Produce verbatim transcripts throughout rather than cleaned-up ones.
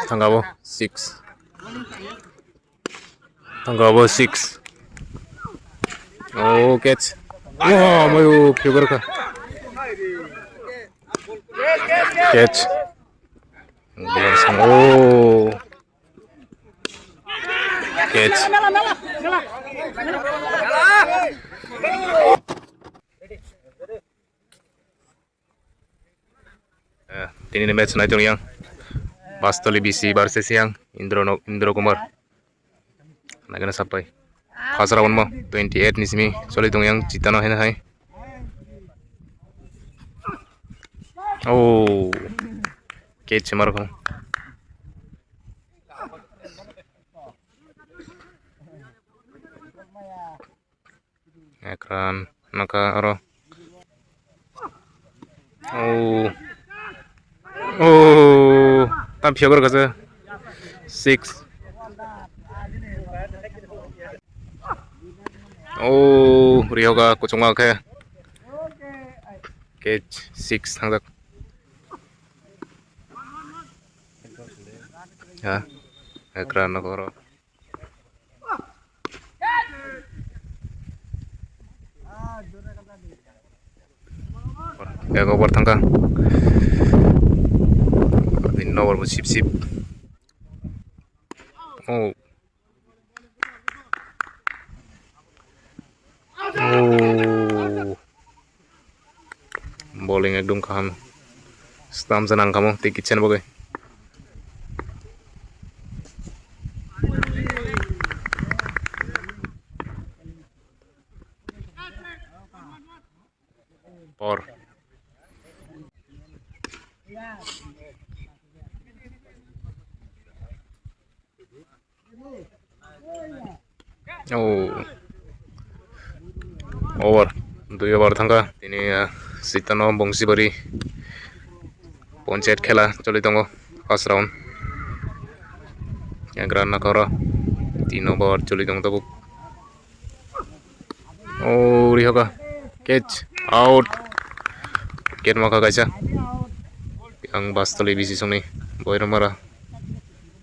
Thangabo six. Thangabo six. Oh, catch. Wah, mayu fielder ka. Catch. Oh. Catch. Eh, tini ni match nai tong yang. Bastoli B C versus yang Indro no, Indro Kumar. Nagana sapai. First round mo twenty eight ni simi choli tong yang chitano hena hai. Oh. Catch marko. Ekran naka oro. Oh. Oh. Tam fielder kacha. Six. Oh, rihoga kuchungma khe. Catch six thangjak. Ha. Ekran naka oro. Ek over thangkha. Tini no over bo sip sip. Oh. Oh. Bowling ekdom kaham. Stamp se nangkamo tei kitchen bagwi. Por. Oh. Over. Dui over thangkha. Tini, ah, sitano Bongsibari Ponchayat khela choli tongo. First round. Ekran naka oro. Tin over choli tongo tabuk. Oh, rihoga. Catch. Out. Wicket maka kaisa. Ang Bastoli B C songni. Boiromara.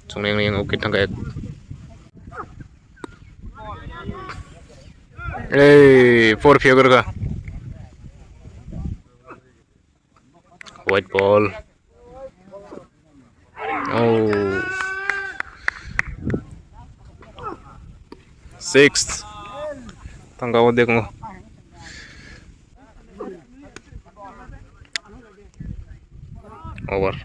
Songni yang wicket thangkha ek. Ei, four fielder ka. White ball. Oh. Sixth. Tangka o dekho. Over.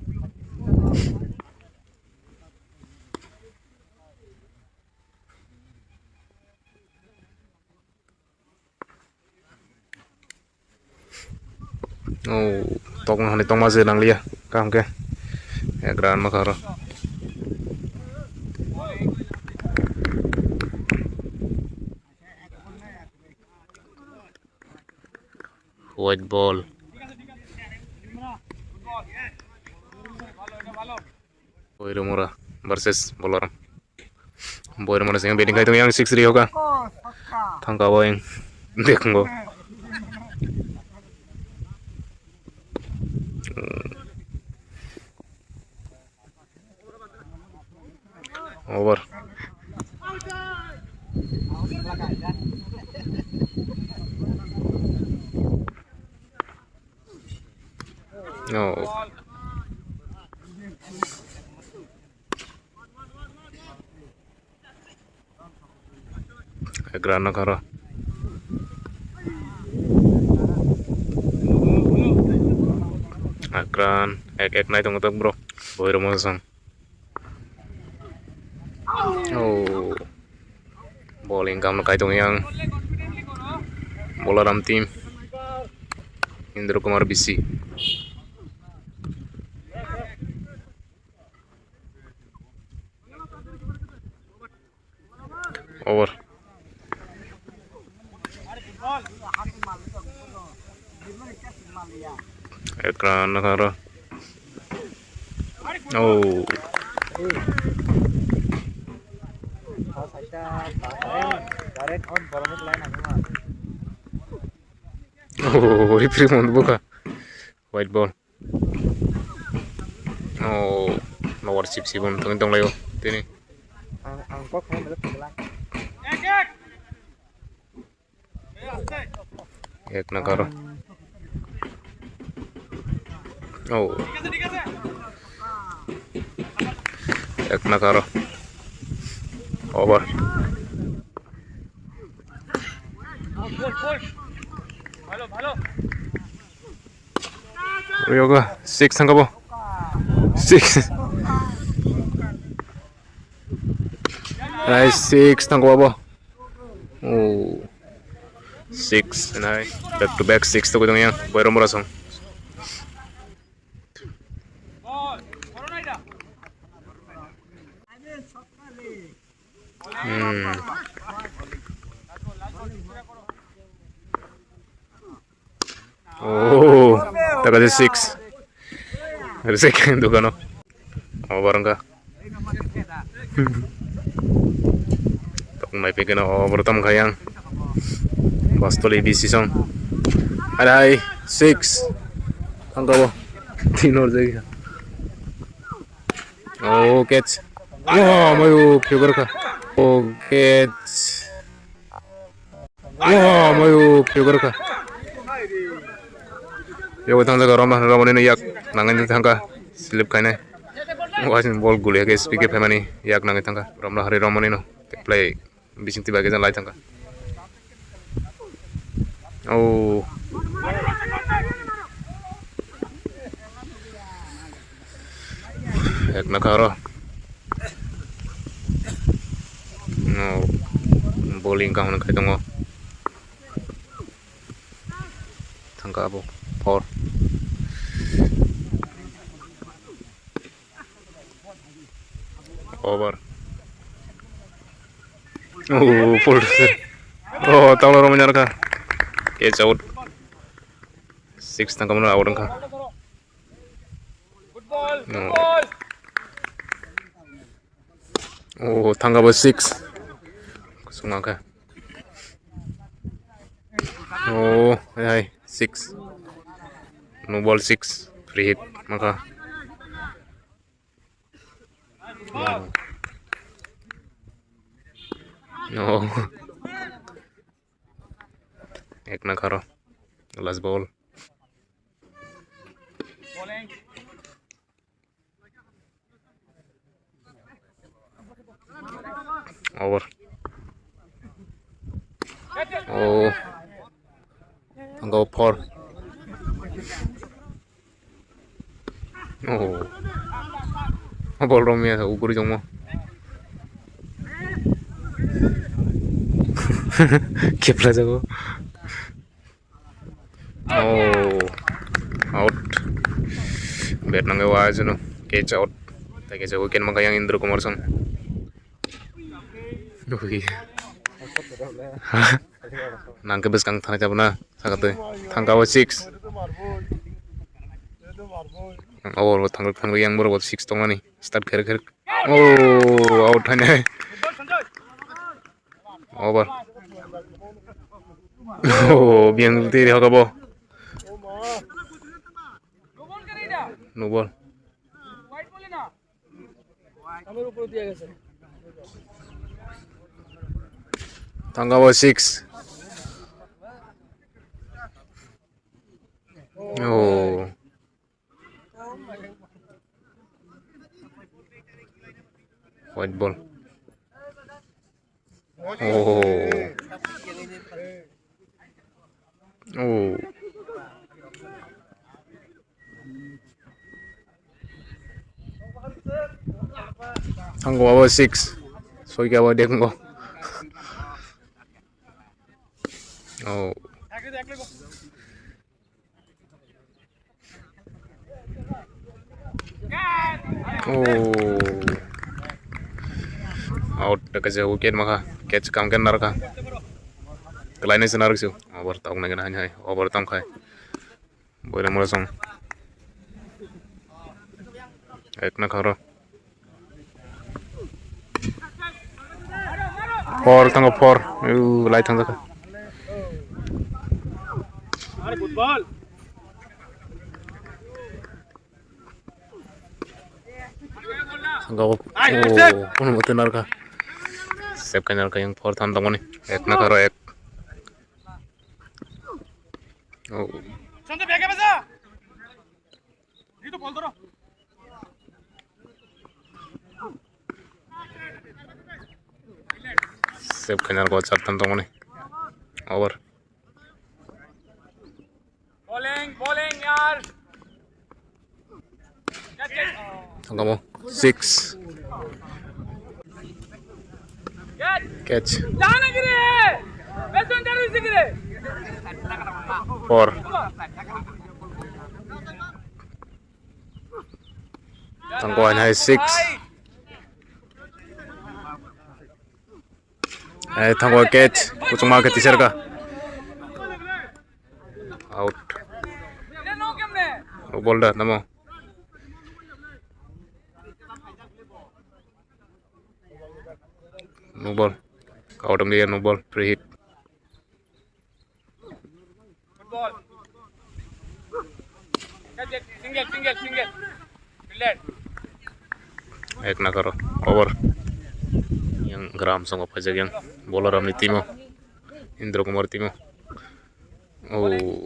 Oh, tokma hani tokma je nanglia, kaham khe. Ekran maka oro. White ball. Boiromora versus Bolaram. Boiromora sing batting khai tong yang six rihoga. Thangka bo yang dekungo. Over. Oh. Ekran nokha oro. Ekran ek ek nai tongo tok bro. Boiromora song. Oh. Bowling kam no kai tong yang. Bolaram team. Indra Kumar B C. Over. Ekran nokha oro. Oh. Oh, referee mon buka. White ball. Oh, lower six si bom tongwi tonglaio tini. Ang, ang kok khaina belok khalang. Ek nakaro. Oh. Ek nakaro. Over. Yoga six thangkabo. Six. Nai six thangkabo. Oh. Six nai back to back six to kudang yang. Boy romora song. Hmm. Oh, taka je six. Second dukano. Over wngkha. Tok mai pekeno over tam khayang. Bastoli bisisong. Arai six. Thangkabo. Tin or jai. Oh, catch. Wah, mayu, fielder kha. Oh, catch. Wah, mayu, fielder kha. Yo, thang jaga Romla, Romani no yak nangani thangkha. Slip khainai. Wah, ball guli ke speed ke phaimani yak nangani thangkha. Romla hari Romani no. Play. Bising tiba khe lai thangkha. Oh. Ek nakaro. No. Bowling kaham khai tongo. Thangkha abo. Four. Over. Oh, full. Oh, tanglo romani arka. Catch out. Six thangkha mano out wngkha. No. Oh, thangkha bo six. Kusung angkha. Oh, hai, hai, six. No ball six. Free hit, maka. No. Ek nakaro. Last ball. Over. Oh. Thangkha four. Oh. Ball romya uguri jongmo. Kepla jago. Oh, out. Bat nangkhe wa jeno catch out. Tai kaisa wicket mankha yang Indra Kumar Song. Nui. Nangkhe bwskang thani jabona sakatwi. Thangkha o six. Over thangwi thangwi yang borok six tongmani. Start kher kher. Oh, out thainai. Over. Oh, biang tiri hoka bo. No ball. Thangkha bo six. Oh. White ball. Oh. Oh. Thangkha bo six. Soika bo dekmo. Oh. Oh. Out, kaisa wicket mankha. Catch kam khe narwkha. Kwlainai se narwk se. Over tong nai hai hai. Over tong khai. Boila mura song. Ek na kharo. Four thango, four. Uu, lai thang jakha. Football. Thangka o, oh, kono mote narka. Sep kai narka yang four than tongmani. Ek nakaro ek. Oh. Sep kai narka o char than tongmani. Over. Bowling, bowling, yaar. Thangkamo six. Catch. Four. Thangko hai six. Eh, thangko catch. Kuchungma khe tisar ka. Out. No ball da, tamo. No ball. Out ang dia, no ball. Free hit. Ek nakaro over. Yang gram songo pajak yang bowler amni timo. Indra Kumar timo. Oh,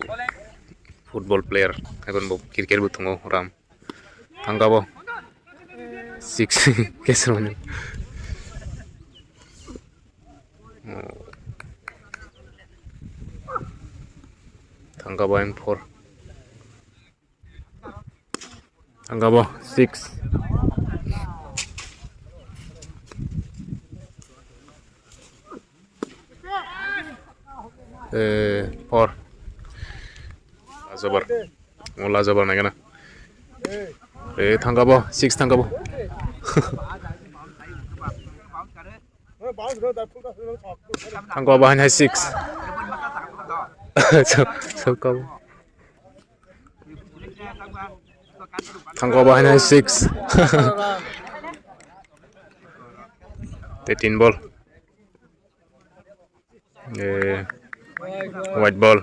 football player. Ekon bo cricket bo tongo ram. Thangkabo six. Kesar manya. Oh. Thangkabo ang four. Thangkabo six. Eh, four. Lajabar. Mo lajabar naikana. Eh, thangkabo six thangkabo. Thangkabo bahai hai six. Thangkabo. Thangkabo bahai hai six. Thirteen ball. Eh, white ball.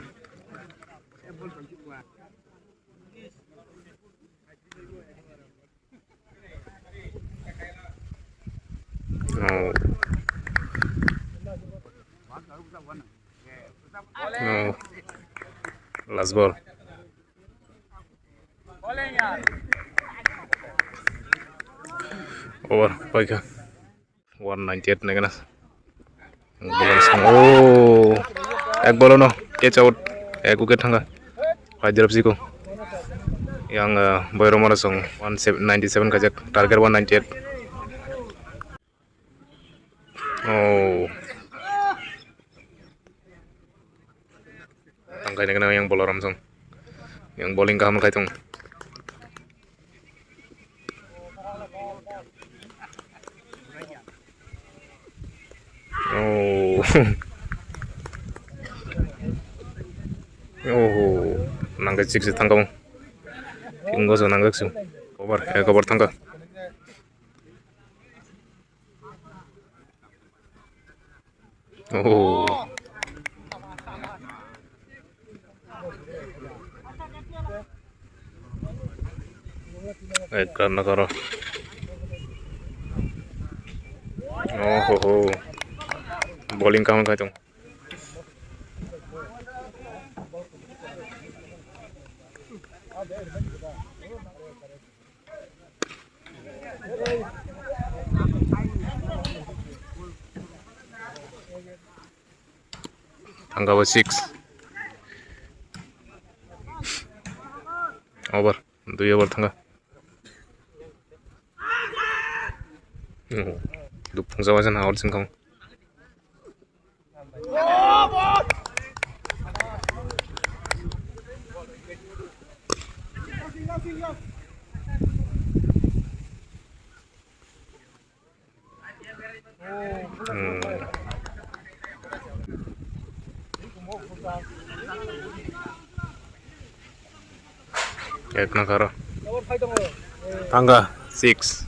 Oh. Oh. Last ball. Over, paikha. One ninety eight naikana. Oh, ek ball no catch out, ek wicket thangkha. Haider F C ko. Yang, uh, Boiromara song one ninety seven kajak, target one ninety eight. Oh. Tangkai naikana yang bowler ramsong. Yang bowling kaham khai tong. Oh. Oh. Nangkai six thangkha. Ingo so nangkai six. Over, ek over thangkha. Oh. Eh, karna karo. Oh ho ho. Bowling kaham khai tong. Thangkha bo six. Over, dui over thangkha. Hmm. Duk phungsa waisa na out sing kang. Hmm. Ek nakaro. Thangkha six.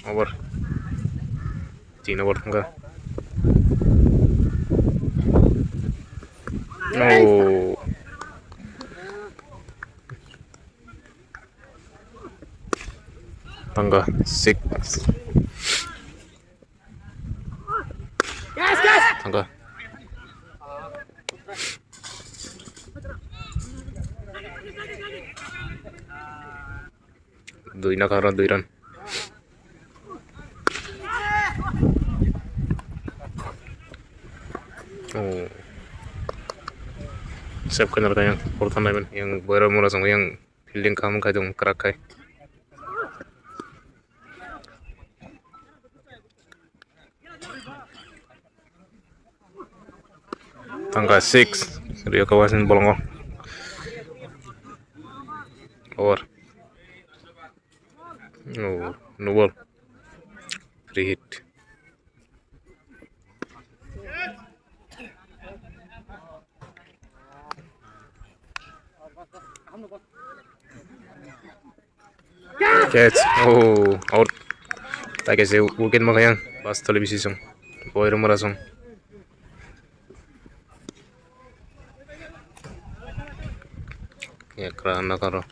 Over. Tin over thangkha. Oh. Thangkha six. Thangkha. Dui na karo dui run. Oh. Save khaina rwkha yang, fourth naiman yang, boyra mura song yang fielding kaham khai tong kwrak khai. Thangkha six, Rio Kawasin bolongo. Over. Oh, no ball. Free hit. Catch. Oh, out. Tak khe se wicket ma khayang. Bas tole bisi song. Boyra mura song. Ekra na karo.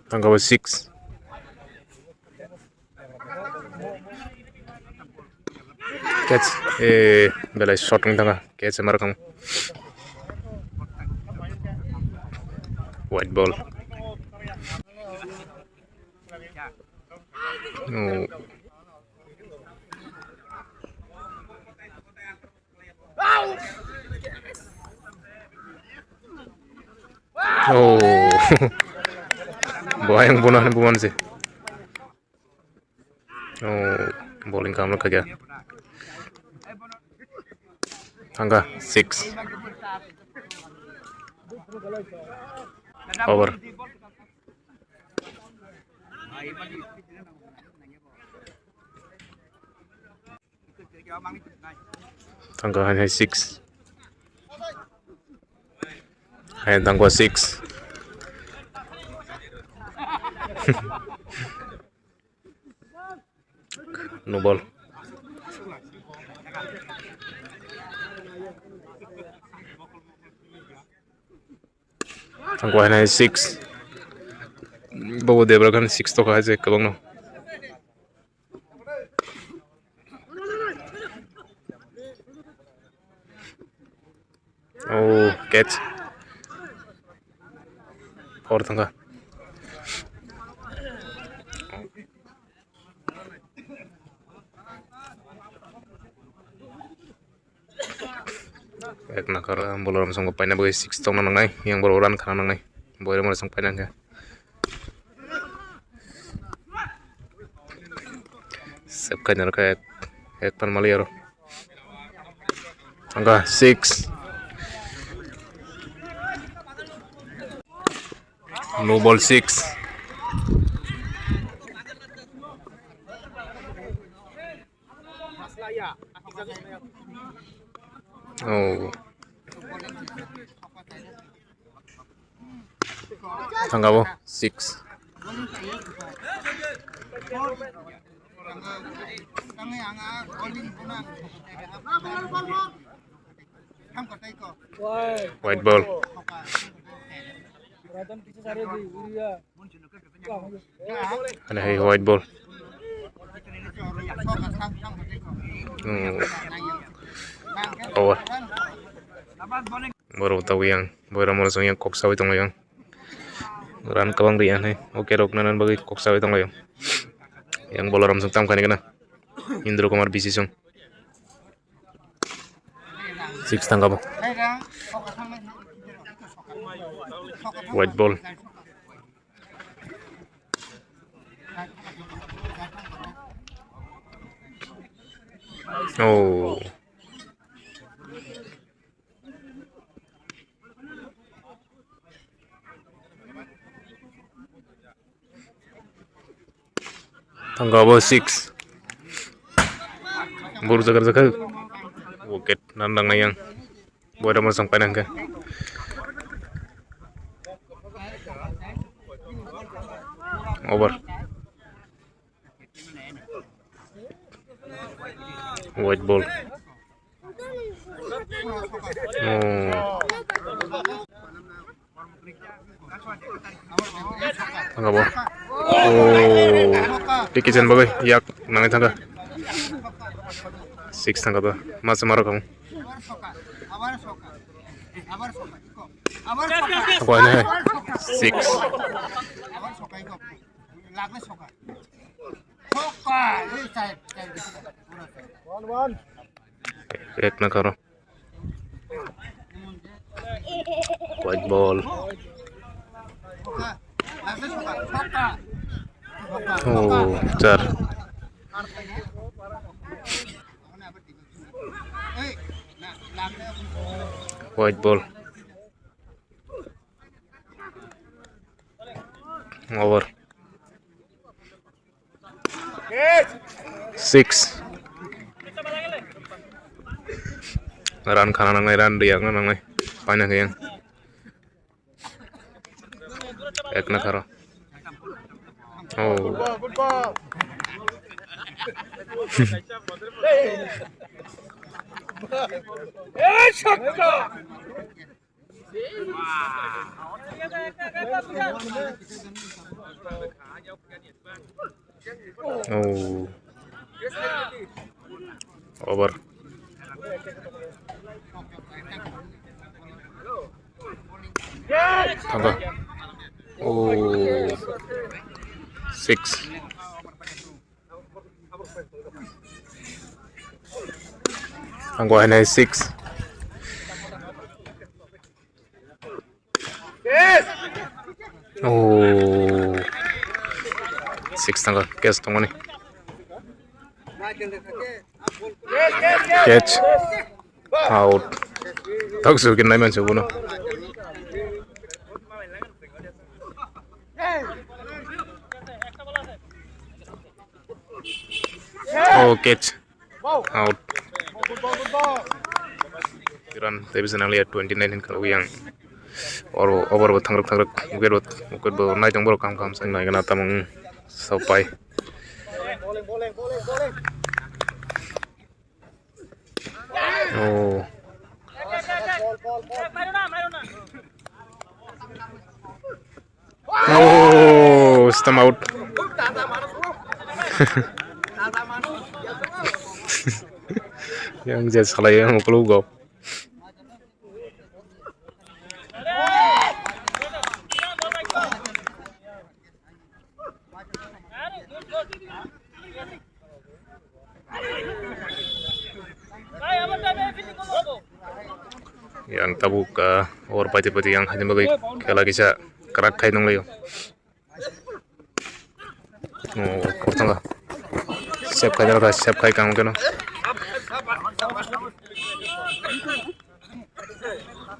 Thangkha bo six. Catch, eh, belai short wng thangkha, catch ma rwkha. White ball. Oh. Oh. Bo ayang buno hani buman se. Oh, bowling kamlo khaja. Thangkha six. Over. Thangkha hai hai six. Hai thangkha six. No ball. Thangkha hai hai six. Bobo Debra khan six to khai je kwbangno. Oh, catch. Four thangkha. Ek nakar bowler rok song paina bagwi six tongna nangnai, yang borok run khana nangnai, boyra mora song paina hwnkhe. Sep khaina rwkha ek, ek pan mali aro. Angka six. No ball six. Oh. Thangkha bo six. White ball. Ani hai white ball. Hmm. Over. Borok tabuk yang boyra mora song yang kok sawi tonglaio. Run kwbang ri anai. Okay rok nana bagwi kok sawi tonglaio. Yang bowler rok song tam kani kana. Indra Kumar B C song. Six thangkha bo. White ball. Oh. Thangkha bo six. Buru jakar jakar. Wicket nang nang yang. Boyra mora song paina hwnkhe. Over. White ball. Oh. Thangkha bo. Oh. Tiki chen bagwi yak nangwi thangkha. Six thangkha to. Masa maro kamo. Ako ano hai. Six. Ek na karo. White ball. Oh, char. White ball. Over. Six. Run khana nangnai, run riyakna nangnai. Paina khe yang. Ek na kharo. Oh. Oh. Over. Thangkha. Oh. Six. Ang ko hai nai six. Oh. Six thangkha, catch tongmani. Catch. Out. Tok su kin nai man su bono. Oh, catch. Out. Run, tei bisa nang liya twenty nine hin kalau yang. Oro over bo thangrok thangrok, wicket bo, wicket bo nai tong borok kam kam sang nai gana tamung sopai. Oh. Oh, stamp out. Yang je salai yang mukulu go. Yang tabuk, ah, over paiti paiti yang haini bagwi khela kisa kwrak khai nunglaio. Oh, korthono save khai dalka, save khai kamo keno.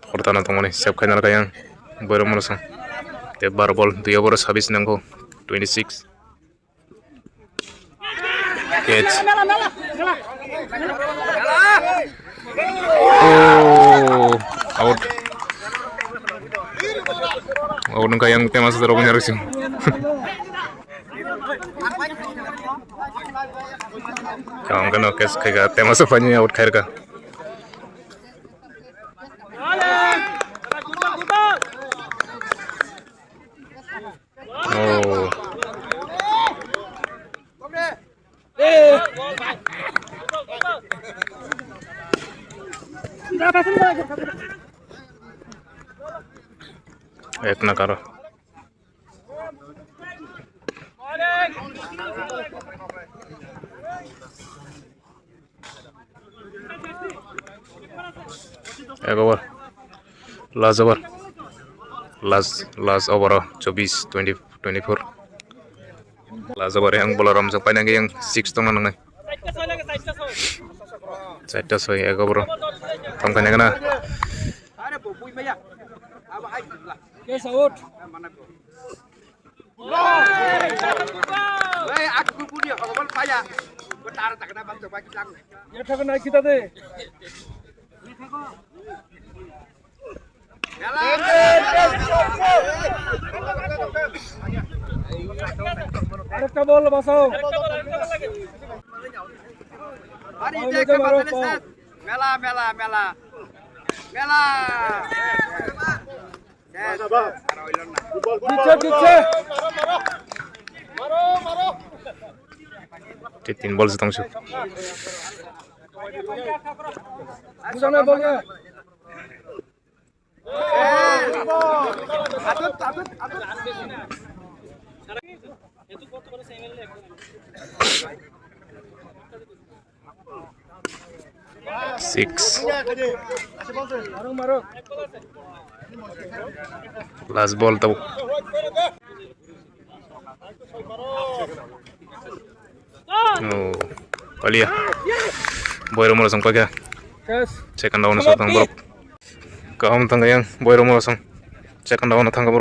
Kortana tongmani save khai dalka yang borok mono song. Te bar ball, dui over sabis nangkho, twenty six. Catch. Oh, out. Out wngkha yang tema sa rok nyarwi sing. Kang kano catch khaika tema sa pani out khairka. Oh. Ek na karo. Ek over. Last over. Last, last over o chobbish, twenty, twenty-four. Last over yang bola ramjak paina yang six tongna nangnai. Chaita soi ek over o. Tong paina gana. Yes, out. Arekta bol basao. Mela, mela, mela. Mela. Dice, dice. Tin bol se tongsu. Bukan bol ya. Six. Last ball tau. Oh, palia. Boy Romero sang paga. Second down sa tang borok. Kaham tang yang Boy Romero sang. Second down tang borok.